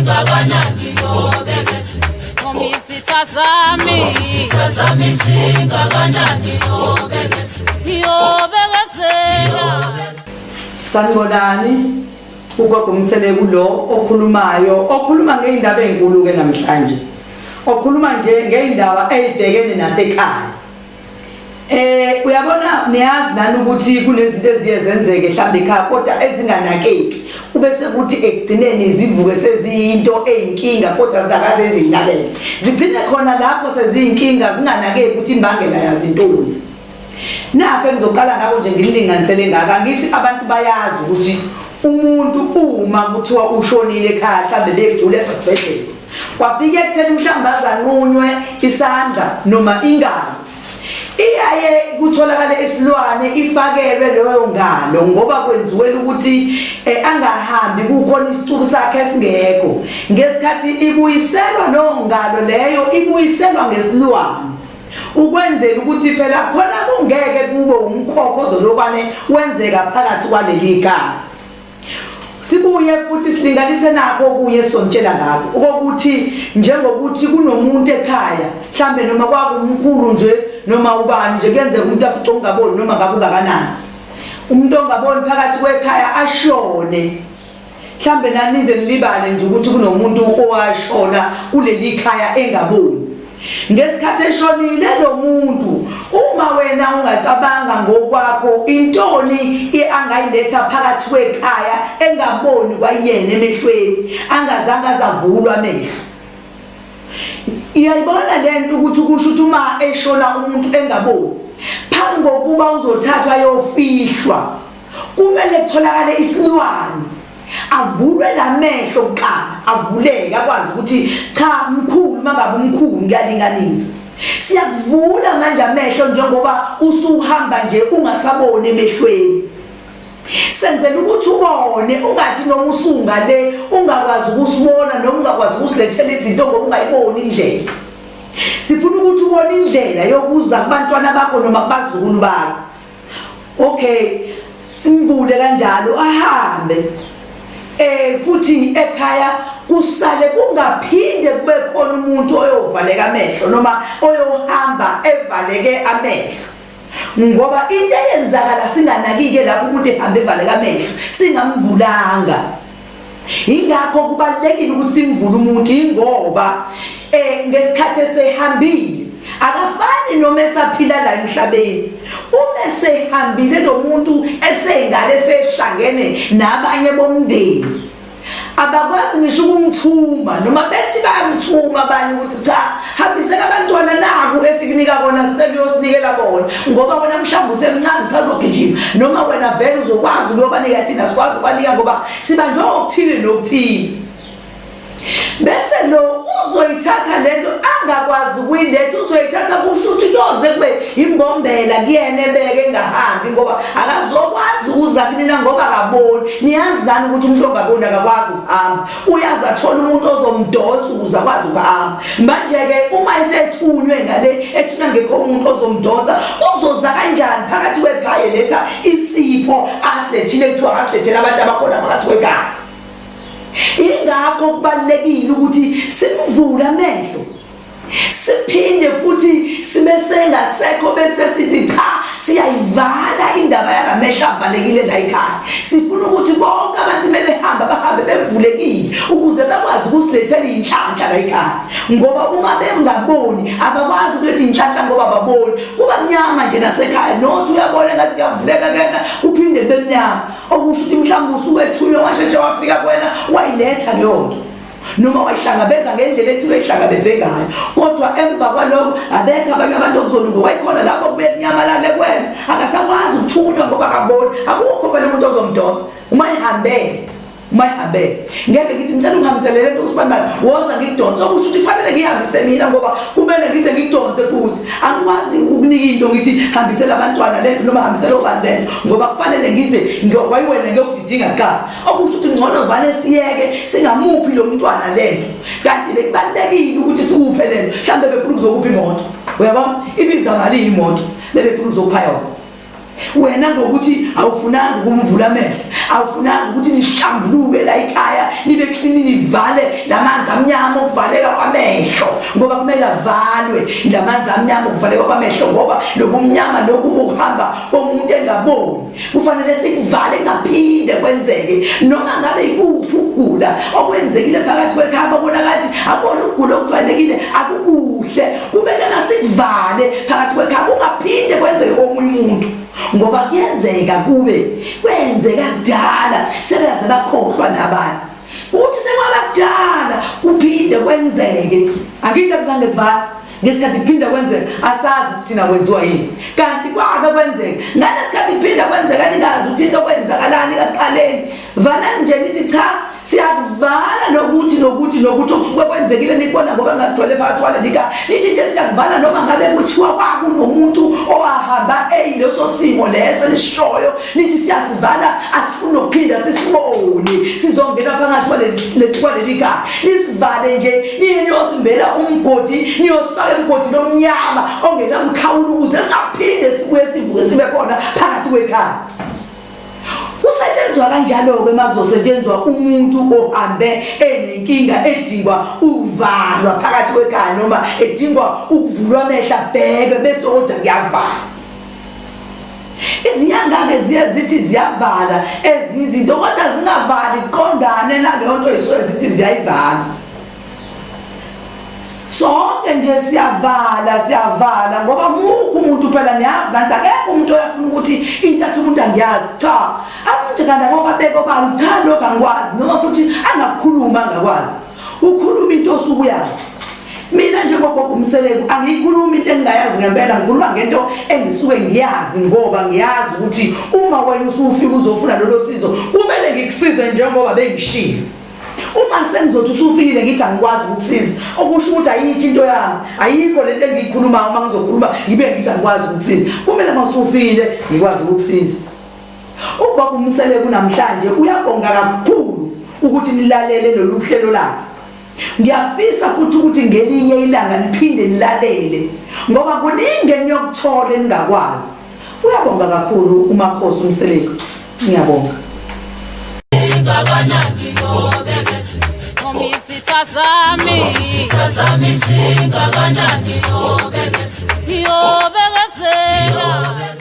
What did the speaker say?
Singakanani nobekezela. Noma izitha zami. Izitha zami singakanani nobekezela. Ngiyobekezela. Sanibonani, ugogo Mseleku lo okhulumayo, okhuluma ngeindaba ezinkulu ke namhlanje. Okhuluma nje ngeindaba ezibhekene nasekhaya. Uyabona niyazi nani ukuthi kunezinto eziye zenzeke mhlambe ekhaya kodwa ezinganakeki. Ube sekuthi ekugcineni zivuke seziyinto eyinkinga kodwa zingakaze zinakeke. Zigcine khona lapho seziyinkinga zinganakeki ukuthi imbangela yazintoni. Nakho engizoqala ngako nje ngililinganisele ngaka ngithi abantu bayazi ukuthi umuntu uma kuthiwa ushonile ekhaya mhlambe begula esesibhedlela kwafika ekutheni mhlawumbe azanqunywe isandla noma ingalo, iyaye kutholakale isilwane ifakelwe leyo ngalo ngoba kwenziwela ukuthi angahambi kukhona isicubu sakhe esingekho. Ngesikhathi ibuyiselwa leyo ngalo leyo ibuyiselwa ngesilwane ukwenzela ukuthi phela khona kungeke kube umkhokho ozolokwane wenzeka phakathi kwaleli khaya. Sibuye futhi silinganise nakho okunye sizontshela ngakho okokuthi njengokuthi kunomuntu ekhaya mhlambe noma kwakumkhulu nje noma ubani nje kuyenzeka umuntu afice ungaboni noma ngabe ungakanani umuntu ongaboni phakathi kwekhaya ashone mhlambe nanize nilibale nje ukuthi kunomuntu owashona kuleli khaya engaboni. Ngesikhathi eshonile lo muntu, uma wena ungacabanga ngokwakho intoni angayiletha phakathi kwekhaya engaboni kwayena emehlweni, angazange azavulwa amehlo. Iyayibona lento ukuthi kusho ukuthi uma eshona umuntu engaboni, phambi kokuba uzothathwa ayofihlwa, kumele kutholakale isilwane avulwe lamehlo kuqala, avuleke akwazi ukuthi cha mkhulu, mangabe umkhulu ngiyalinganisa. Siyakuvula manje amehlo njengoba usuhamba nje ungasaboni emehlweni. Senzela ukuthi ubone, ungathi noma usunga le ungakwazi ukusibona noma ungakwazi ukusilethela izinto ngoba ungayiboni indlela. Sifuna ukuthi ubone indlela yokuza kubantwana bakho noma kubazukulu bakho. Okay, simvule kanjalo ahambe. Futhi ekhaya kusale kungaphinde kube khona umuntu oyovaleka amehlo noma oyohamba evaleke amehlo. Ngoba into eyenzakala singanakike lapho umuntu ehamba evaleka amehlo singamvulanga. Ingakho kubalulekile ukuthi simvule umuntu, ingoba ngesikhathi esehambile akafani noma esaphila la emhlabeni. Uma esehambile lo muntu esengale sehlangene nabanye bomndeni, abakwazi ngisho ukumthuma noma bethi bayamthuma abanye ukuthi cha, hambisela abantwana naku esikunika kona, sicela uyosinikela bona, ngoba wena mhlawumbe usemncane usazogijima, noma wena vele uzokwazi ukuyobanika, thina sikwazi ukubanika ngoba sibanjwe okuthile nokuthile. Bese lo uzoyithatha lento angakwazi ukuyiletha, uzoyithatha kusho ukuthi kuyoze kube imbombela kuyena ebeke engahambi, ngoba akazokwazi ukuza kunina ngoba akaboni. Niyazi nani ukuthi umuntu ongaboni akakwazi ukuhamba, uyaze athole umuntu ozomdonsa ukuze akwazi ukuhamba. Manje-ke uma esethunywe ngale, ethunywa ngekho umuntu ozomdonsa, uzoza kanjani phakathi kwekhaya eletha isipho asilethile kuthiwa asilethele abantu abakhona phakathi kwekhaya? Ingakho kubalulekile ukuthi simvule amehlo, siphinde futhi sibe sengasekho bese sithi cha, siyayivala indaba yalamehlo avalekile la ekhaya. Sifuna ukuthi bonke abantu bebehamba bahambe bevulekile ukuze bakwazi ukusilethela inhlanhla la ekhaya, ngoba uma bengaboni abakwazi ukuletha inhlanhla ngoba ababoni, kuba mnyama nje nasekhaya. Nothi uyabona ngathi kuyavuleka kena kuphinde kube mnyama, okusho ukuthi mhlawumbe usuke ethunywe washeshe wafika kuwena wayiletha leyo nto, noma wayihlangabeza ngendlela ethi uyihlangabeze ngayo, kodwa emva kwalokho abekho abanye abantu okuzolunga. Wayikhona lapho kubuye kunyamalale kuwena, akasakwazi ukuthunywa ngoba akaboni, akukho phela umuntu ozomdonsa uma ehambele. Uma ehambele ngeke ngithi ngicela ungihambisele lento usibambane, woza ngikudonse, okusho ukuthi kufanele ngihambise mina ngoba kumele ngize ngikudonse futhi. Angikwazi ukunika into ngithi hambisela abantwana lento noma hambisela obani lento, ngoba kufanele ngize ngokwayiwena ngiyokudidinga kuqala, okusho ukuthi ngcono vane siyeke singamuphi lo mntwana lento. Kanti bekubalulekile ukuthi sikuphe lento, mhlawumbe befuna ukuzokupha imoto, uyabona ibiza malini imoto, bebefuna ukuzokupha yona wena ngokuthi awufunanga ukumvula amehlo. Awufunanga ukuthi nihlambuluke la ekhaya, nibe clean, nivale lamanzi amnyama okuvaleka kwamehlo, ngoba kumele avalwe lamanzi amnyama okuvaleka kwamehlo, ngoba lobumnyama lokhu buhamba komuntu engaboni. Kufanele sikuvale kungaphinde kwenzeke noma ngabe ikuphi ukugula okwenzekile phakathi kwekhaya. Babona kathi akubona ukugula okujwayelekile, akukuhle. Kumele masikuvale phakathi kwekhaya kungaphinde kwenzeke komunye umuntu, ngoba kuyenzeka kube kwenzeka kudala, sebeyaze bakhohlwa nabanye uthi sekwaba kudala kuphinde kwenzeke. Akithi akuzange kuvala ngesikhathi kuphinde kwenzeka, asazi ukuthi thina kwenziwa yini, kanti kwake kwenzeka ngalesikhathi kuphinde kwenzeka, ningazi ukuthi into kwenzakalani ekuqaleni. Valani nje, nithi cha, siyakuvala nokuthi nokuthi nokuthi okusuke kwenzekile nikubona, ngoba ngakujwayele phakathi kwaleli khaya. Nithi nje siyakuvala, noma ngabe kuthiwa kwakunomuntu owahamba eyileso simo leso nisishoyo, nithi siyasivala, asifuni nokuphinda sisibone sizongena phakathi kwaleli khaya. Nisivale nje, niye niyosimbela umgodi, niyosifaka emgodini omnyama ongenamkhawulo, ukuze singaphinde sibuye sivuke sibe khona phakathi kwekhaya. Kusetshenzwa kanjalo-ke uma kuzosetshenzwa umuntu ohambe enenkinga edingwa ukuvalwa phakathi kwekhaya, noma edingwa ukuvulwa amehlo abheke, bese kodwa kuyavalwa. Izinyanga-ke ziye zithi ziyavala ezinye izinto, kodwa zingavali kuqondane naleyo nto ey'suke zithi ziyayivala. Sonke nje siyavala, siyavala, ngoba mukho umuntu phela, niyazi kanti akekho umuntu oyafuna ukuthi into athi umuntu angiyazi. Cha, abantu kanti akokabeka obala, cha, lokho angikwazi, noma futhi angakukhuluma angakwazi. Ukhuluma into osuke uyazi. Mina njengogogo uMseleku angiyikhulumi into engingayazi ngempela, ngikhuluma ngento engisuke ngiyazi, ngoba ngiyazi ukuthi uma wena usufika uzofuna lolo sizo, kumele ngikusize njengoba bengishilo. Uma sengizothi usufikile ngithi angikwazi ukukusiza, okusho ukuthi ayikho into yami, ayikho lento engiyikhulumayo. Uma ngizokhuluma ngibe ngithi angikwazi ukukusiza, kumele uma usufikile ngikwazi ukukusiza. Ugogo uMseleku namhlanje uyabonga kakhulu ukuthi nilalele lolu hlelo lakhe. Ngiyafisa futhi ukuthi ngelinye ilanga niphinde nilalele, ngoba kuningi eniyokuthola eningakwazi. Uyabonga kakhulu uMakhosi uMseleku, ngiyabonga. Singakanani nobekezela? Izitha zami. Izitha zami zingakanani nobekezela? Yobe.